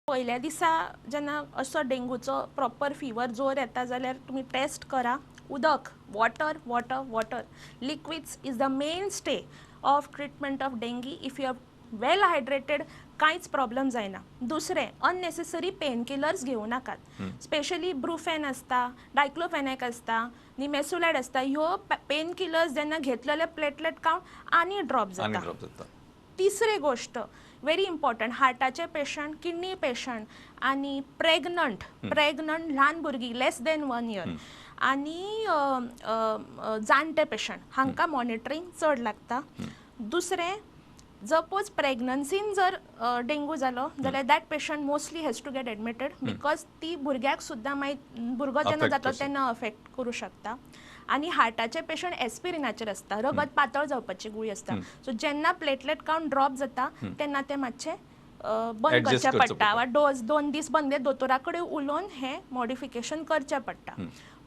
पयल्या दिसा जेन्ना असो डेंगूचो प्रॉपर फिवर जोर येता जाल्यार तुमी टेस्ट करा. उदक, water, water, water, liquids is the mainstay of treatment of dengue. If you are well hydrated, कांयच प्रॉब्लम जायना. दुसरें, अननेसेसरी पेन किलर्स घेवं नाकात. स्पेशली ब्रुफेन आसता, डायक्लोफेनॅक आसता, निमेसुलायड आसता. ह्यो पेन किलर्स जेन्ना घेतले जाल्यार प्लेटलेट कावंट आनी ड्रॉप आनी जाता. ड्रॉप जाता. तिसरी गोष्ट व्हेरी इम्पॉर्टंट, हार्टाचे पेशंट, किडनी पेशंट आनी प्रेग्नंट, प्रेग्नंट ल्हान भुरगीं लेस देन वन इयर आनी अ, अ, अ, जाणटे पेशंट हांकां मॉनिटरींग चड लागता. दुसरें, सपोज प्रेग्नन्सीन जर डेंगू जालो जाल्यार that patient mostly has to get admitted because ती भुरग्याक सुद्दां मागीर भुरगो जेन्ना Affect जातलो करू शकता. तेन्ना अफेक्ट करूं शकता. आनी हार्टाचे पेशंट एस्पिरिनाचेर आसता, रगत पातळ जावपाची गुळी आसता. सो जेन्ना प्लेटलेट कावंट ड्रॉप जाता तेन्ना ते मातशे बंद Adjust करचें करचें पडटा पडटा. वा डोस 2 दीस बंद, दोतोरा कडेन उलोवन हें मॉडिफिकेशन करचें पडटा.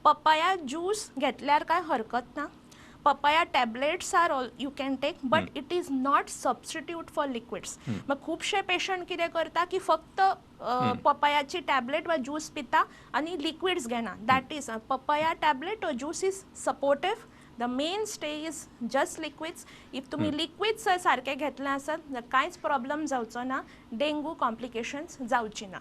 पपाया ज्यूस घेतल्यार कांय हरकत ना. Papaya tablets are all you can take, but it is not substitute for liquids. मग खुबशे पेशंट कितें करता की फक्त पपायाची टॅबलेट वा ज्यूस पिता आनी लिक्विड्स घेना. That is, papaya tablet or juice is supportive. The mainstay is just liquids. If तुमी लिक्विड्स जर सारके घेतले आसत जाल्यार कांयच प्रॉब्लम जावचो ना, डेंगू कॉम्प्लिकेशन्स जावची ना.